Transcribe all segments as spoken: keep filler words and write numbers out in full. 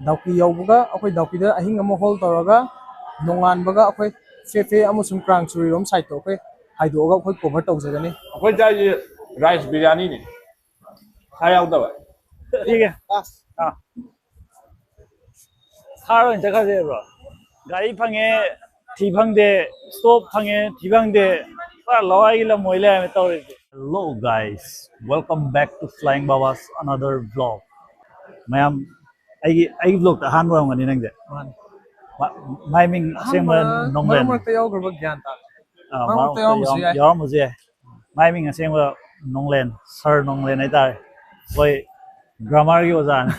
ꯗꯥꯎꯀꯤ ꯌꯧꯕꯒ ꯑꯩꯈꯣꯏ ꯗꯥꯎꯀꯤꯗ ꯑꯍꯤꯡ ꯑꯃ ꯍꯣꯜ ꯇꯧꯔꯒ ꯅꯣꯡꯉꯥꯟꯕꯒ ꯑꯩꯈꯣꯏ ꯐꯦꯐꯦ ꯑꯃꯁꯨꯡ ꯀ꯭ꯔꯥꯡ ꯆꯨꯔꯤꯔꯣꯝ ꯁꯥꯏꯠꯇꯣ ꯑꯩꯈꯣꯏ ꯍꯥꯏꯗꯣꯛꯑꯒ ꯑꯩꯈꯣꯏ ꯀꯣꯚꯔ ꯇꯧꯖꯒꯅꯤ꯫ ꯑꯩꯈꯣꯏ ꯆꯥꯏꯁꯦ ꯔꯥꯏꯁ ꯕꯤꯔꯌꯥꯅꯤꯅꯦ, ꯁꯥ ꯌꯥꯎꯗꯕ꯫ ꯄꯤꯒꯦ꯫ ꯑꯥ꯫ ꯁꯥꯔ ꯑꯣꯏꯅ ꯆꯠꯈ꯭ꯔꯁꯦ ꯕ꯭ꯔꯣ꯫ ꯒꯥꯔꯤ ꯐꯪꯉꯦ, ꯊꯤ ꯐꯪꯗꯦ, ꯏꯁꯇꯣꯞ ꯐꯪꯉꯦ, ꯊꯤ ꯐꯪꯗꯦ, ꯄꯨꯔꯥ ꯂꯋꯥꯏꯒꯤ ꯂꯝ ꯑꯣꯏ ꯂꯩꯔꯝꯃꯦ ꯇꯧꯔꯤꯁꯦ꯫ Hello guys, welcome back to Flying Babas another vlog. ꯃꯌꯥꯝ, ꯑꯩꯒꯤ ꯑꯩꯒꯤ ꯕ꯭ꯂꯣꯛꯇ ꯑꯍꯥꯟꯕ ꯑꯣꯏꯔꯝꯒꯅꯤ ꯅꯪꯁꯦ꯫ ꯃꯥꯅꯤ꯫ ꯃꯥ- ꯃꯥꯏ ꯃꯤꯡ ꯑꯁꯦꯡꯕ ꯑꯍꯥꯟꯕ ꯅꯣꯡꯂꯦꯟ꯫ ꯃꯔꯛ ꯃꯔꯛꯇ ꯌꯥꯎꯈ꯭ꯔꯕ ꯒ꯭ꯌꯥꯟ ꯇꯥꯗꯦ꯫ ꯑꯥ, ꯃꯔꯛ ꯃꯔꯛꯇ ꯃꯔꯛꯇ ꯌꯥꯎꯔꯝꯕꯁꯨ ꯌꯥꯎ- ꯌꯥꯏ꯫ ꯌꯥꯎꯔꯝꯕꯁꯨ ꯌꯥꯏ꯫ ꯃꯥꯏ ꯃꯤꯡ ꯑꯁꯦꯡꯕ ꯅꯣꯡꯂꯦꯟ, ꯁꯥꯔ ꯅꯣꯡꯂꯦꯟ ꯍꯥꯏꯇꯥꯔꯦ꯫ ꯑꯩꯈꯣꯏ ꯒ꯭ꯔꯥꯃꯔꯒꯤ ꯑꯣꯖꯥꯅꯤ꯫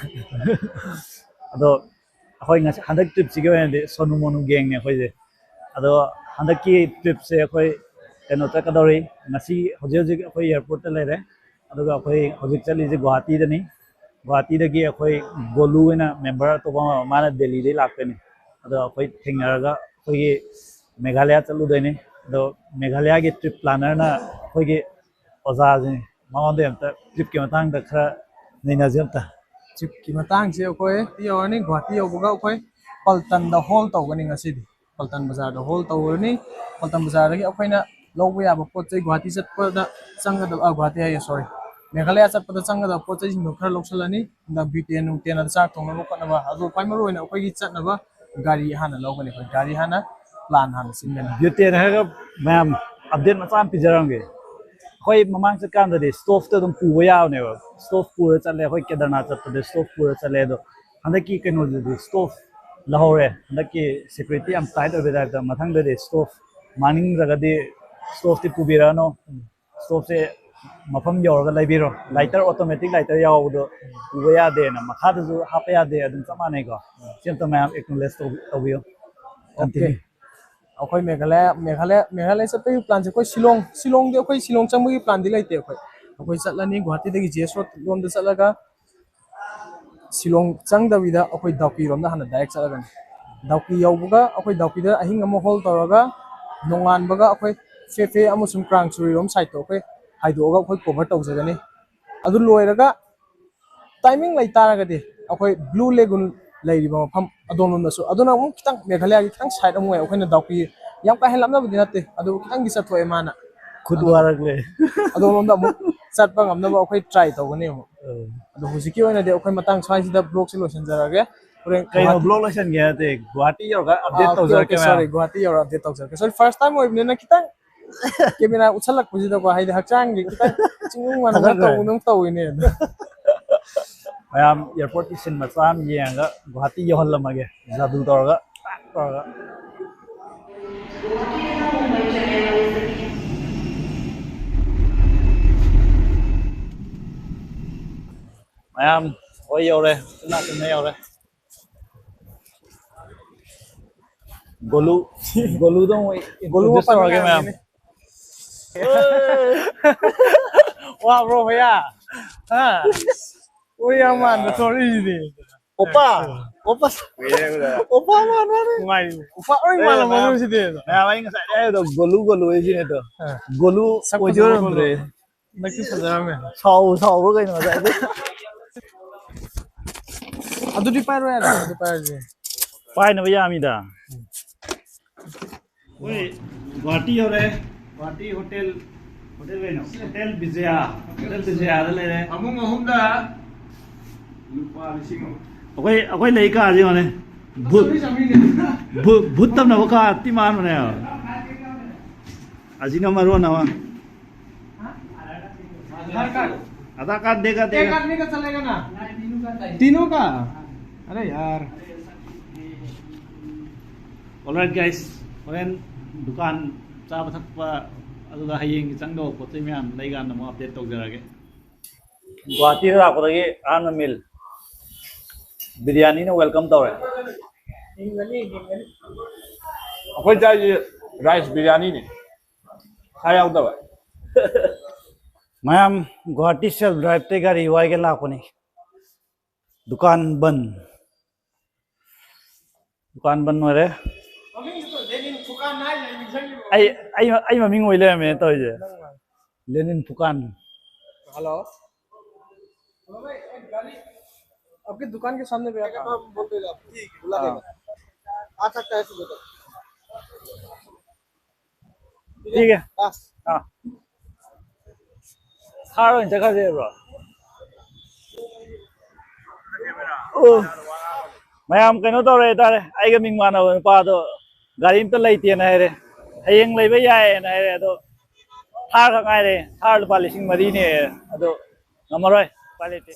ꯑꯗꯣ ꯑꯩꯈꯣꯏ ꯉꯁꯤ ꯍꯟꯗꯛ ꯇ꯭ꯔꯤꯞꯁꯤꯒꯤ ꯑꯣꯏꯅꯗꯤ ꯁꯣꯅꯨ ꯃꯣꯅꯨ ꯒꯦꯡꯅꯦ ꯑꯩꯈꯣꯏꯁꯦ꯫ ꯑꯗꯣ ꯍꯟꯗꯛꯀꯤ ꯇ꯭ꯔꯤꯞꯁꯦ ꯑꯩꯈꯣꯏ ꯀꯩꯅꯣ ꯆꯠꯀꯗꯧꯔꯤ꯫ ꯉꯁꯤ ꯍꯧꯖꯤꯛ ꯍꯧꯖꯤꯛ ꯑꯩꯈꯣꯏ ꯑꯦꯌꯥꯔꯄꯣꯔꯠꯇ ꯂꯩꯔꯦ꯫ ꯑꯗꯨꯒ ꯑꯩꯈꯣꯏ ꯍꯧꯖꯤꯛ ꯆꯠꯂꯤꯁꯦ ꯒꯨꯍꯥꯇꯤꯗꯅꯤ꯫ ꯒꯨꯍꯥꯇꯤꯗꯒꯤ ꯑꯩꯈꯣꯏ ꯒꯣꯂꯨ ꯍꯥꯏꯅ ꯃꯦꯝꯕꯔ ꯑꯇꯣꯞꯄ ꯑꯃ, ꯃꯥꯅ ꯗꯦꯜꯂꯤꯗꯒꯤ ꯂꯥꯛꯇꯣꯏꯅꯤ꯫ ꯑꯗꯣ ꯑꯩꯈꯣꯏ ꯊꯦꯡꯅꯔꯒ ꯑꯩꯈꯣꯏꯒꯤ ꯃꯦꯘꯥꯂꯌꯥ ꯆꯠꯂꯨꯗꯣꯏꯅꯤ꯫ ꯑꯗꯣ ꯃꯦꯘꯥꯂꯌꯥꯒꯤ ꯇ꯭ꯔꯤꯞ ꯄ꯭ꯂꯥꯅꯔꯅ ꯑꯩꯈꯣꯏꯒꯤ ꯑꯣꯖꯥꯁꯤꯅꯤ, ꯃꯉꯣꯟꯗ ꯑꯝꯇ ꯇ꯭ꯔꯤꯞꯀꯤ ꯃꯇꯥꯡꯗ ꯈꯔ ꯅꯩꯅꯁꯦ ꯑꯝꯇ꯫ ꯇ꯭ꯔꯤꯞꯀꯤ ꯃꯇꯥꯡꯁꯦ ꯑꯩꯈꯣꯏ ꯌꯧꯔꯅꯤ, ꯒꯨꯍꯥꯇꯤ ꯌꯧꯕꯒ ꯑꯩꯈꯣꯏ ꯄꯜꯇꯟꯗ ꯍꯣꯜ ꯇꯧꯒꯅꯤ ꯉꯁꯤꯗꯤ꯫ ꯄꯜꯇꯟ ꯕꯖꯥꯔꯗ ꯍꯣꯜ ꯇꯧꯔꯅꯤ꯫ ꯄꯜꯇꯟ ꯕꯖꯥꯔꯗꯒꯤ ꯑꯩꯈꯣꯏꯅ ꯂꯧꯕ ꯌꯥꯕ ꯄꯣꯠ ꯆꯩ, ꯒꯨꯍꯥꯇꯤ ꯆꯠꯄꯗ ꯆꯪꯒꯗꯕ, ꯑ, ꯒꯨꯍꯥꯇꯤ ꯍꯥꯏꯌꯦ, ꯁꯣꯔꯤ, ꯃꯦꯘꯥꯂꯌꯥ ꯆꯠꯄꯗ ꯆꯪꯒꯗꯕ ꯄꯣꯠ ꯆꯩꯁꯤꯡꯗꯣ ꯈꯔ ꯂꯧꯁꯤꯜꯂꯅꯤ꯫ ꯍꯟꯗꯛ ꯕ꯭ꯌꯨꯇꯦꯟ ꯅꯨꯡꯇꯦꯟ ꯑꯗ ꯆꯥꯛ ꯊꯣꯡꯅꯕ ꯈꯣꯠꯅꯕ, ꯑꯗꯣ ꯈ꯭ꯋꯥꯏ ꯃꯔꯨ ꯑꯣꯏꯅ ꯑꯩꯈꯣꯏꯒꯤ ꯆꯠꯅꯕ ꯒꯥꯔꯤ ꯍꯥꯟꯅ ꯂꯧꯒꯅꯤ꯫ ꯑꯩꯈꯣꯏ ꯒꯥꯔꯤ ꯍꯥꯟꯅ ꯄ꯭ꯂꯥꯟ ꯍꯥꯟꯅ ꯁꯤꯟꯒꯅꯤ꯫ ꯕ꯭ꯌꯨꯇꯦꯟ ꯍꯥꯏꯔꯒ ꯃꯌꯥꯝ ꯑꯞꯗꯦꯠ ꯃꯆꯥ ꯑꯃ ꯄꯤꯖꯔꯝꯒꯦ꯫ ꯑꯩꯈꯣꯏ ꯃꯃꯥꯡ ꯆꯠꯀꯥꯟꯗꯗꯤ ꯏꯁꯇꯣꯞꯇ ꯑꯗꯨꯝ ꯄꯨꯕ ꯌꯥꯕꯅꯦꯕ꯫ ꯏꯁꯇꯣꯞ ꯄꯨꯔ ꯆꯠꯂꯦ, ꯑꯩꯈꯣꯏ ꯀꯦꯗꯔꯅꯥꯊ ꯆꯠꯄꯗ ꯏꯁꯇꯣꯞ ꯄꯨꯔ ꯆꯠꯂꯦ꯫ ꯑꯗꯣ ꯍꯟꯗꯛꯀꯤ ꯀꯩꯅꯣꯗꯨꯗꯤ ꯏꯁꯇꯣꯞ ꯂꯧꯍꯧꯔꯦ꯫ ꯍꯟꯗꯛꯀꯤ ꯁꯦꯀ꯭ꯌꯨꯔꯤꯇꯤ ꯌꯥꯝ ꯇꯥꯏꯠ ꯑꯣꯏꯕ ꯇꯥꯏꯞꯇ ꯃꯊꯪꯗꯗꯤ ꯏꯁꯇꯣꯞ ꯃꯥꯡꯅꯤꯡꯗ꯭ꯔꯒꯗꯤ ꯏꯁꯇꯣꯞꯇꯤ ꯄꯨꯕꯤꯔꯛꯑꯅꯨ꯫ ꯏꯁꯇꯣꯞꯁꯦ ꯃꯐꯝ ꯌꯧꯔꯒ ꯂꯩꯕꯤꯔꯣ꯫ ꯂꯥꯏꯇꯔ, ꯑꯣꯇꯣꯃꯦꯇꯤꯛ ꯂꯥꯏꯇꯔ ꯌꯥꯎꯕꯗꯣ ꯄꯨꯕ ꯌꯥꯗꯦꯅ, ꯃꯈꯥꯗꯁꯨ ꯍꯥꯞꯄ ꯌꯥꯗꯦ, ꯑꯗꯨꯝ ꯆꯞ ꯃꯥꯟꯅꯩꯀꯣ꯫ ꯁꯤ ꯑꯝꯇ ꯃꯌꯥꯝ ꯑꯦꯛꯅꯣꯂꯦꯖ ꯇꯧꯕꯤꯌꯨ꯫ ꯑꯣꯀꯦ꯫ ꯀꯟꯇꯤꯅ꯭ꯌꯨ꯫ ꯑꯩꯈꯣꯏ ꯃꯦꯘꯥꯂꯌꯥ, ꯃꯦꯘꯥꯂꯌꯥ, ꯃꯦꯘꯥꯂꯌꯥ ꯆꯠꯄꯒꯤ ꯄ꯭ꯂꯥꯟꯁꯦ ꯑꯩꯈꯣꯏ ꯁꯤꯂꯣꯡ, ꯁꯤꯂꯣꯡꯗꯤ ꯑꯩꯈꯣꯏ ꯁꯤꯂꯣꯡ ꯆꯪꯕꯒꯤ ꯄ꯭ꯂꯥꯟꯗꯤ ꯂꯩꯇꯦ꯫ ꯑꯩꯈꯣꯏ, ꯑꯩꯈꯣꯏ ꯆꯠꯂꯅꯤ ꯒꯨꯍꯥꯇꯤꯗꯒꯤ ꯖꯤ ꯑꯦꯁ ꯔꯣꯗ ꯂꯣꯝꯗ ꯆꯠꯂꯒ ꯁꯤꯂꯣꯡ ꯆꯪꯗꯕꯤꯗ ꯑꯩꯈꯣꯏ ꯗꯥꯎꯀꯤꯔꯣꯝꯗ ꯍꯥꯟꯅ ꯗꯥꯏꯔꯦꯛ ꯆꯠꯂꯒꯅꯤ꯫ ꯗꯥꯎꯀꯤ ꯌꯧꯕꯒ ꯑꯩꯈꯣꯏ ꯗꯥꯎꯀꯤꯗ ꯑꯍꯤꯡ ꯑꯃ ꯍꯣꯜ ꯇꯧꯔꯒ ꯅꯣꯡꯉꯥꯟꯕꯒ ꯑꯩꯈꯣꯏ ꯐꯦꯐꯦ ꯑꯃꯁꯨꯡ ꯀ꯭ꯔꯥꯡ ꯆꯨꯔꯤꯔꯣꯝ ꯁꯥꯏꯠꯇꯣ ꯑꯩꯈꯣꯏ ꯍꯥꯏꯗꯣꯛꯑꯒ ꯑꯩꯈꯣꯏ ꯀꯣꯚꯔ ꯇꯧꯖꯒꯅꯤ꯫ ꯑꯗꯨ ꯂꯣꯏꯔꯒ ꯇꯥꯏꯃꯤꯡ ꯂꯩꯇꯥꯔꯒꯗꯤ ꯑꯩꯈꯣꯏ ꯕ꯭ꯂꯨ ꯂꯦꯒꯨꯟ ꯂꯩꯔꯤꯕ ꯃꯐꯝ ꯑꯗꯣꯝꯂꯣꯝꯗꯁꯨ꯫ ꯑꯗꯨꯅ ꯑꯃꯨꯛ ꯈꯤꯇꯪ ꯃꯦꯘꯥꯂꯌꯥꯒꯤ ꯈꯤꯇꯪ ꯁꯥꯏꯠ ꯑꯃ ꯑꯣꯏ, ꯑꯩꯈꯣꯏꯅ ꯗꯥꯎꯀꯤ ꯌꯥꯝ ꯀꯥ ꯍꯦꯟꯅ ꯂꯥꯞꯅꯕꯗꯤ ꯅꯠꯇꯦ, ꯑꯗꯨꯕꯨ ꯈꯤꯇꯪꯗꯤ ꯆꯠꯊꯣꯛꯑꯦ ꯃꯥꯅ꯫ ꯈꯨꯠ ꯋꯥꯔꯛꯂꯦ꯫ ꯑꯗꯣꯝꯂꯣꯝꯗ ꯑꯃꯨꯛ ꯆꯠꯄ ꯉꯝꯅꯕ ꯑꯩꯈꯣꯏ ꯇ꯭ꯔꯥꯏ ꯇꯧꯒꯅꯤ ꯑꯃꯨꯛ꯫ ꯑꯗꯣ ꯍꯧꯖꯤꯛꯀꯤ ꯑꯣꯏꯅꯗꯤ ꯑꯩꯈꯣꯏ ꯃꯇꯥꯡ ꯁ꯭ꯋꯥꯏꯁꯤꯗ ꯕ꯭ꯂꯣꯛꯁꯦ ꯂꯣꯏꯁꯤꯟꯖꯔꯒꯦ꯫ ꯍꯣꯔꯦꯟ ꯀꯩꯅꯣ ꯒꯨꯍꯥꯇꯤ- ꯕ꯭ꯂꯣꯛ ꯂꯣꯏꯁꯟꯒꯦ ꯅꯠꯇꯦ, ꯒꯨꯍꯥꯇꯤ ꯌꯧꯔꯒ ꯑꯥ, ꯑꯞꯗꯦꯠ okay, ꯇꯧꯖꯔꯛꯀꯦ okay, ꯃꯌꯥꯝ꯫ Sorry, ꯒꯨꯍꯥꯇꯤ ꯌꯧꯔ ꯑꯞꯗꯦꯠ ꯇꯧꯖꯔꯛꯀꯦ꯫ ꯁꯣꯔꯤ, ꯐꯥꯔꯁ ꯇꯥꯏꯝ ꯑꯣꯏꯕꯅꯤꯅ ꯈꯤꯇꯪ ꯀꯦꯃꯦꯔꯥ ꯎꯠꯁꯜꯂꯛꯄꯁꯤꯗꯀꯣ, ꯍꯥꯏꯗꯤ ꯍꯛꯆꯥꯡꯒꯤ ꯈꯤꯇꯪ ꯆꯤꯡꯅꯨꯡ ꯃꯥꯅꯨꯡ ꯊꯥꯒꯠꯈ꯭ꯔꯦ꯫ ꯇꯧꯕꯗꯧ ꯇꯧꯋꯤꯅꯦ꯫ ꯃꯌꯥꯝ ꯑꯦꯌꯥꯔꯄꯣꯔꯠꯀꯤ ꯁꯤꯟ ꯃꯆꯥ ꯑꯃ ꯌꯦꯡꯉꯒ ꯒꯨꯍꯥꯇꯤ ꯌꯧꯍꯜꯂꯝꯃꯒꯦ, ꯖꯥꯗꯨ ꯇꯧꯔꯒ, ꯇꯥꯛ ꯇꯧꯔꯒ꯫ ꯃꯌꯥꯝ ꯍꯣꯏ ꯌꯧꯔꯦ, ꯎꯆꯤꯟ ꯅꯥꯆꯤꯟꯅ ꯌꯧꯔꯦ꯫ ꯒꯣꯂꯨ, ꯒꯣꯂꯨꯗꯣ ꯑꯃꯨꯛ ꯒꯣꯂꯨ introduce ꯃꯄꯥꯟ ꯇꯧꯔꯒꯦ ꯃꯌꯥꯝ꯫ ꯃꯌꯥꯝꯅꯤꯅꯦ꯫ ꯋꯥꯕ꯭ꯔꯣ ꯚꯩꯌꯥ? ꯍꯥ? ꯑꯣꯏ ꯌꯥꯝ ꯃꯥꯟꯕ ꯊꯣꯔꯛꯏꯁꯤꯗꯤ꯫ ꯑꯣꯄꯥ, ꯑꯣꯄꯥ, ꯑꯣꯄꯥ ꯃꯥꯟꯕꯅꯦ꯫ ꯅꯨꯡꯉꯥꯏꯔꯤꯕꯣ? ꯎꯄꯥ ꯂꯣꯏ ꯃꯥꯜꯂꯝꯃꯅꯤ ꯁꯤꯗꯤ꯫ ꯃꯌꯥꯝ ꯑꯩ ꯉꯁꯥꯏꯗꯩ ꯍꯥꯏꯕꯗꯣ ꯒꯣꯂꯨ ꯒꯣꯂꯨ ꯍꯥꯏꯁꯤꯅꯦ ꯑꯗꯣ꯫ ꯑ, ꯒꯣꯂꯨ ꯁꯛ ꯑꯣꯏꯗꯤ ꯐꯖꯕ ꯑꯣꯏꯔꯝꯗ꯭ꯔꯦ꯫ ꯒꯣꯂꯨ꯫ ꯍꯟꯗꯛꯇꯤ ꯐꯖꯔꯝꯃꯦ꯫ ꯁꯥꯎ ꯁꯥꯎꯕ꯭ꯔꯣ ꯀꯩꯅꯣ ꯉꯁꯥꯏꯗꯩ? ꯑꯗꯨꯗꯤ ꯄꯥꯏꯔꯣ ꯌꯥꯔꯦ, ꯑꯗꯨ ꯄꯥꯏꯔꯁꯦ꯫ ꯄꯥꯏꯅꯕ ꯌꯥꯝꯃꯤꯗ꯫ ꯑꯩꯈꯣꯏ ꯒꯨꯍꯥꯇꯤ ꯌꯧꯔꯦ꯫ ꯒꯨꯍꯥꯇꯤ ꯍꯣꯇꯦꯜ, ꯍꯣꯇꯦꯜ ꯀꯩꯅꯣ? ꯍꯣꯇꯦꯜ ꯕꯤꯖꯌꯥ꯫ ꯍꯣꯇꯦꯜ ꯕꯤꯖꯌꯥꯗ ꯂꯩꯔꯦ꯫ ꯐꯃꯨꯡ ꯑꯍꯨꯝꯗ ꯂꯨꯄꯥ ꯂꯤꯁꯤꯡ ꯑꯃ꯫ ꯑꯩꯈꯣꯏ, ꯑꯩꯈꯣꯏ ꯂꯩ ꯀꯥꯁꯦ ꯌꯦꯡꯉꯣꯅꯦ꯫ ꯚꯨꯠ, ꯆꯥꯝꯃꯔꯤ, ꯆꯥꯝꯃꯔꯤꯅꯦ꯫ ꯚꯨꯠ, ꯚꯨꯠ ꯇꯝꯅꯕ ꯀꯥ ꯇꯤ ꯃꯥꯟꯕꯅꯦꯕ꯫ ꯑꯁꯤꯅ ꯃꯔꯣꯟ ꯑꯃ꯫ आधार कार्ड। आधार कार्ड देगा, एक देगा। आदमी का चलेगा ना? तीनों का? अरे यार। Alright guys, ꯍꯣꯔꯦꯟ ꯗꯨꯀꯥꯟ ꯆꯥꯕ ꯊꯛꯄ ꯑꯗꯨꯒ ꯍꯌꯦꯡꯒꯤ ꯆꯪꯗꯧꯕ ꯄꯣꯠ ꯆꯩ ꯃꯌꯥꯝ ꯂꯩꯀꯥꯟꯗ ꯑꯃꯨꯛ ꯑꯞꯗꯦꯠ ꯇꯧꯖꯔꯛꯑꯒꯦ꯫ ꯒꯨꯍꯥꯇꯤꯗ ꯂꯥꯛꯄꯗꯒꯤ ꯑꯍꯥꯟꯕ ꯃꯤꯜ ꯕꯤꯔꯌꯥꯅꯤꯅ ꯋꯦꯜꯀꯝ ꯇꯧꯔꯦ꯫ ꯑꯩꯈꯣꯏ ꯆꯥꯏꯁꯦ ꯔꯥꯏꯁ ꯕꯤꯔꯌꯥꯅꯤꯅꯦ, ꯁꯥ ꯌꯥꯎꯗꯕ꯫ ꯃꯌꯥꯝ, ꯒꯨꯍꯥꯇꯤ ꯁꯦꯜꯐ ꯗ꯭ꯔꯥꯏꯚꯇꯩ ꯒꯥꯔꯤ ꯋꯥꯏꯒꯦ ꯂꯥꯛꯄꯅꯤ꯫ ꯗꯨꯀꯥꯟ ꯕꯟ꯫ ꯗꯨꯀꯥꯟ ꯕꯟ ꯑꯣꯏꯔꯦ꯫ ꯑꯩ, ꯑꯩ, ꯑꯩ ꯃꯃꯤꯡ ꯑꯣꯏ ꯂꯩꯔꯝꯃꯦ ꯇꯧꯔꯤꯁꯦ꯫ ꯂꯦꯅꯤꯟ ꯐꯨꯀꯥꯟ꯫ ꯍꯜꯂꯣ꯫ आपकी दुकान के सामने भैया, हम बोल देगा, ठीक है, बुला हाँ। लेगा। आ सकता है सुबह तक। ठीक है। बस। हाँ। ꯊꯥꯔ ꯑꯣꯏꯅ ꯆꯠꯈ꯭ꯔꯁꯦ, ꯕ꯭ꯔꯣ꯫ ꯑꯣ꯫ ꯃꯌꯥꯝ ꯀꯩꯅꯣ ꯇꯧꯔꯦ ꯍꯥꯏꯇꯥꯔꯦ, ꯑꯩꯒ ꯃꯤꯡ ꯃꯥꯟꯅꯕ ꯅꯨꯄꯥꯗꯣ ꯒꯥꯔꯤ ꯑꯝꯇ ꯂꯩꯇꯦꯅ ꯍꯥꯏꯔꯦ꯫ ꯍꯌꯦꯡ ꯂꯩꯕ ꯌꯥꯏꯌꯦꯅ ꯍꯥꯏꯔꯦ꯫ ꯑꯗꯣ ꯊꯥꯔ ꯈꯛ ꯉꯥꯏꯔꯦ꯫ ꯊꯥꯔ ꯂꯨꯄꯥ ꯂꯤꯁꯤꯡ ꯃꯔꯤꯅꯦ꯫ ꯑꯗꯣ ꯉꯝꯃꯔꯣꯏ, ꯎꯄꯥꯏ ꯂꯩꯇꯦ꯫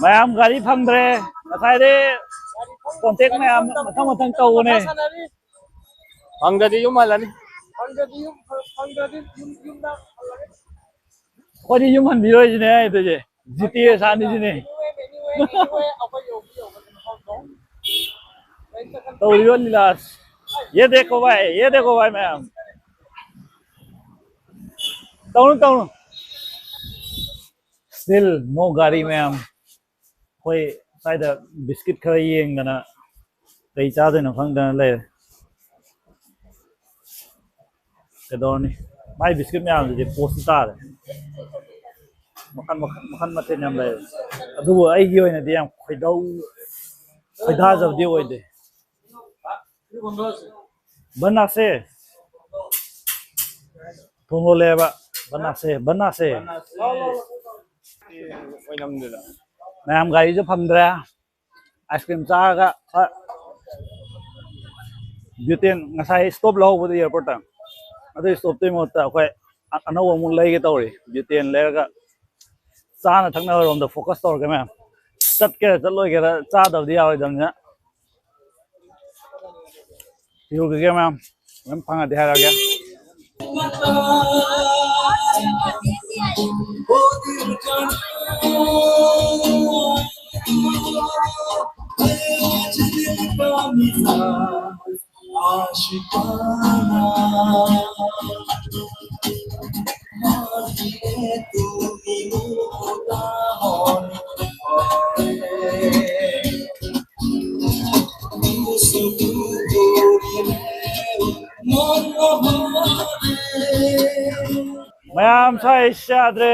ꯃꯌꯥꯝ ꯒꯥꯔꯤ ꯐꯪꯗ꯭ꯔꯦ꯫ ꯉꯁꯥꯏꯗꯩ ꯀꯣꯟꯇꯦꯛ ꯃꯌꯥꯝ ꯃꯊꯪ ꯃꯊꯪ ꯇꯧꯕꯅꯦ꯫ ꯐꯪꯗ꯭ꯔꯗꯤ ꯌꯨꯝ ꯍꯜꯂꯅꯤ꯫ ꯐꯪꯗ꯭ꯔꯗꯤ ꯌꯨꯝ, ꯐꯪꯗ꯭ꯔꯗꯤ ꯌꯨꯝ, ꯌꯨꯝꯗ ꯍꯜꯂꯒꯦ꯫ ꯑꯩꯈꯣꯏꯗꯤ ꯌꯨꯝ ꯍꯟꯕꯤꯔꯣꯏꯁꯤꯅꯦ ꯍꯥꯏꯗꯣꯏꯁꯦ꯫ ꯖꯤ ꯇꯤ ꯑꯦ ꯁꯥꯟꯅꯤꯁꯤꯅꯦ꯫ Anyway, anyway, anyway, ꯑꯩꯈꯣꯏ ꯌꯧꯕꯤ ꯌꯧꯕ ꯃꯐꯝꯗꯣ꯫ ꯇꯧꯔꯤꯕ ꯂꯤꯂꯥꯁ꯫ ꯌꯦ ꯗꯦꯀꯣ ꯚꯥꯏ, ꯌꯦ ꯗꯦꯀꯣ ꯚꯥꯏ ꯃꯌꯥꯝ꯫ ꯇꯧꯅꯨ, ꯇꯧꯅꯨ꯫ Still no ꯒꯥꯔꯤ ꯃꯌꯥꯝ꯫ ꯑꯩꯈꯣꯏ ꯁ꯭ꯋꯥꯏꯗ ꯕꯤꯁꯀꯤꯠ ꯈꯔ ꯌꯦꯡꯗꯅ ꯀꯩ ꯆꯥꯗꯣꯏꯅꯣ ꯈꯪꯗꯅ ꯂꯩꯔꯦ꯫ ꯀꯩꯗꯧꯔꯅꯤ? ꯃꯥꯏ ꯕꯤꯁꯀꯤꯠ ꯃꯌꯥꯝꯗꯨꯗꯤ ꯄꯣꯁꯇ ꯇꯥꯔꯦ꯫ ꯃꯈꯟ, ꯃꯈꯟ, ꯃꯈꯟ ꯃꯊꯦꯜ ꯌꯥꯝ ꯂꯩꯔꯦ꯫ ꯑꯗꯨꯕꯨ ꯑꯩꯒꯤ ꯑꯣꯏꯅꯗꯤ ꯌꯥꯝ ꯈꯣꯏꯗꯧ, ꯈꯣꯏꯗꯥꯖꯕꯗꯤ ꯑꯣꯏꯗꯦ꯫ ꯕꯟꯅꯥꯁꯦ꯫ ꯊꯣꯡ ꯂꯣꯜꯂꯦꯕ꯫ ꯕꯟꯅꯥꯁꯦ, ꯕꯟꯅꯥꯁꯦ꯫ ꯑꯣꯏꯅꯝꯗꯨꯗ꯫ ꯃꯌꯥꯝ ꯒꯥꯔꯤꯁꯨ ꯐꯪꯗ꯭ꯔꯦ꯫ ꯑꯥꯏꯁ ꯀ꯭ꯔꯤꯝ ꯆꯥꯔꯒ, ꯑ, ꯕ꯭ꯌꯨꯇꯦꯟ ꯉꯁꯥꯏ ꯁ꯭ꯇꯣꯞ ꯂꯧꯍꯧꯕꯗꯣ ꯑꯦꯌꯥꯔꯄꯣꯔꯠꯇ, ꯑꯗꯨ ꯁ꯭ꯇꯣꯞꯇꯨꯒꯤ ꯃꯍꯨꯠꯇ ꯑꯩꯈꯣꯏ ꯑ-, ꯑꯅꯧꯕ ꯑꯃꯨꯛ ꯂꯩꯒꯦ ꯇꯧꯔꯤ꯫ ꯕ꯭ꯌꯨꯇꯦꯟ ꯂꯩꯔꯒ ꯆꯥꯅ ꯊꯛꯅꯕꯔꯣꯝꯗ ꯐꯣꯀꯁ ꯇꯧꯔꯒꯦ ꯃꯌꯥꯝ꯫ ꯆꯠꯀꯦꯔꯥ ꯆꯠꯂꯣꯏꯒꯦꯔꯥ ꯆꯥꯗꯕꯗꯤ ꯌꯥꯔꯣꯏꯗꯕꯅꯤꯅ꯫ ꯊꯤꯔꯨꯈꯤꯒꯦ ꯃꯌꯥꯝ꯫ ꯃꯌꯥꯝ ꯐꯪꯉꯗꯤ ꯍꯥꯏꯔꯛꯑꯒꯦ꯫ ꯃꯌꯥꯝ ꯁ꯭ꯋꯥꯏꯁꯤ ꯌꯥꯗ꯭ꯔꯦ꯫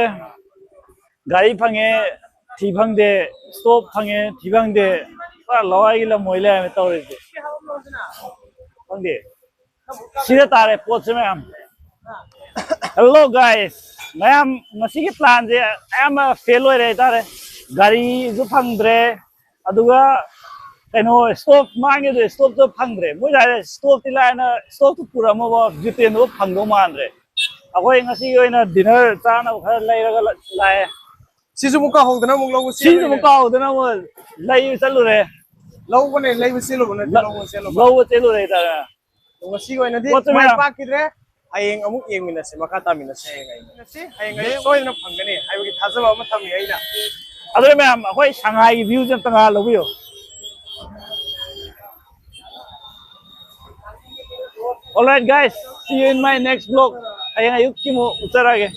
ꯒꯥꯔꯤ ꯐꯪꯉꯦ, ꯊꯤ ꯐꯪꯗꯦ, ꯏꯁꯇꯣꯞ ꯐꯪꯉꯦ, ꯊꯤ ꯐꯪꯗꯦ꯫ ꯄꯨꯔꯥ ꯂꯋꯥꯏꯒꯤ ꯂꯝ ꯑꯣꯏ ꯂꯩꯔꯝꯃꯦ ꯇꯧꯔꯤꯁꯦ꯫ ꯈꯪꯗꯦ꯫ ꯁꯤꯗ ꯇꯥꯔꯦ ꯄꯣꯠꯁꯦ ꯃꯌꯥꯝ꯫ Hello guys, ꯃꯌꯥꯝ, ꯉꯁꯤꯒꯤ ꯄ꯭ꯂꯥꯟꯁꯦ ꯑꯌꯥꯝꯕ ꯐꯦꯜ ꯑꯣꯏꯔꯦ ꯍꯥꯏꯇꯥꯔꯦ꯫ ꯒꯥꯔꯤꯁꯨ ꯐꯪꯗ꯭ꯔꯦ, ꯑꯗꯨꯒ ꯀꯩꯅꯣ, ꯏꯁꯇꯣꯞ ꯃꯥꯡꯉꯦꯗꯣ, ꯏꯁꯇꯣꯞꯇꯣ ꯐꯪꯗ꯭ꯔꯦ꯫ ꯃꯣꯏ ꯍꯥꯏꯔꯦ ꯏꯁꯇꯣꯞꯇꯤ ꯂꯥꯏꯅ, ꯏꯁꯇꯣꯞꯇꯨ ꯄꯨꯔꯛꯑꯝꯃꯕ ꯖꯤꯇꯦꯟꯗꯨ ꯐꯪꯗꯧ ꯃꯥꯟꯗ꯭ꯔꯦ꯫ ꯑꯩꯈꯣꯏ ꯉꯁꯤꯒꯤ ꯑꯣꯏꯅ ꯗꯤꯅꯔ ꯆꯥꯅꯕ ꯈꯔ ꯂꯩꯔꯒ ꯂ-, ꯂꯥꯛꯑꯦ꯫ ꯁꯤꯁꯨ ꯑꯃꯨꯛ ꯀꯥꯎꯍꯧꯗꯅ ꯑꯃꯨꯛ ꯂꯧꯕ ꯁꯤꯁꯨ ꯆꯦꯜꯂꯨꯔꯦꯅꯦ꯫ ꯑꯃꯨꯛ ꯀꯥꯎꯍꯧꯗꯅ ꯑꯃꯨꯛ ꯂꯩꯕ ꯆꯠꯂꯨꯔꯦ꯫ ꯂꯧꯕꯅꯦ, ꯂꯩꯕ ꯆꯦꯜꯂꯨꯕ ꯅꯠꯇꯦ, ꯂ-, ꯂꯧꯕ ꯆꯦꯜꯂꯨꯕ꯫ ꯂꯧꯕ ꯆꯦꯜꯂꯨꯔꯦ ꯍꯥꯏꯇꯥꯔꯦ꯫ ꯑꯗꯣ ꯉꯁꯤꯒꯤ ꯑꯣꯏꯅꯗꯤ ꯄꯣꯠꯇꯨ ꯃꯥꯏ ꯃꯌꯥꯝ ꯄꯥꯛꯈꯤꯗ꯭ꯔꯦ꯫ ꯍꯌꯦꯡ ꯑꯃꯨꯛ ꯌꯦꯡꯃꯤꯟꯅꯁꯤ, ꯃꯈꯥ ꯇꯥꯃꯤꯟꯅꯁꯤ ꯍꯌꯦꯡ ꯑꯌꯨꯛ꯫ ꯉꯁꯤ, ꯍꯌꯦꯡ ꯑꯌꯨꯛ ꯁꯣꯏꯗꯅ ꯐꯪꯒꯅꯤ ꯍꯥꯏꯕꯒꯤ ꯊꯥꯖꯕ ꯑꯃ ꯊꯝꯃꯤ ꯑꯩꯅ꯫ ꯑꯗꯨꯅ ꯃꯌꯥꯝ, ꯑꯩꯈꯣꯏ ꯁꯉꯥꯏꯒꯤ ꯚ꯭ꯌꯨꯁꯦ ꯑꯝꯇ ꯉꯥꯏꯍꯥꯛ ꯂꯧꯕꯤꯌꯨ꯫ Alright guys, see you in my next vlog. ꯍꯌꯦꯡ ꯑꯌꯨꯛꯀꯤ ꯑꯃꯨꯛ ꯎꯠꯆꯔꯛꯑꯒꯦ꯫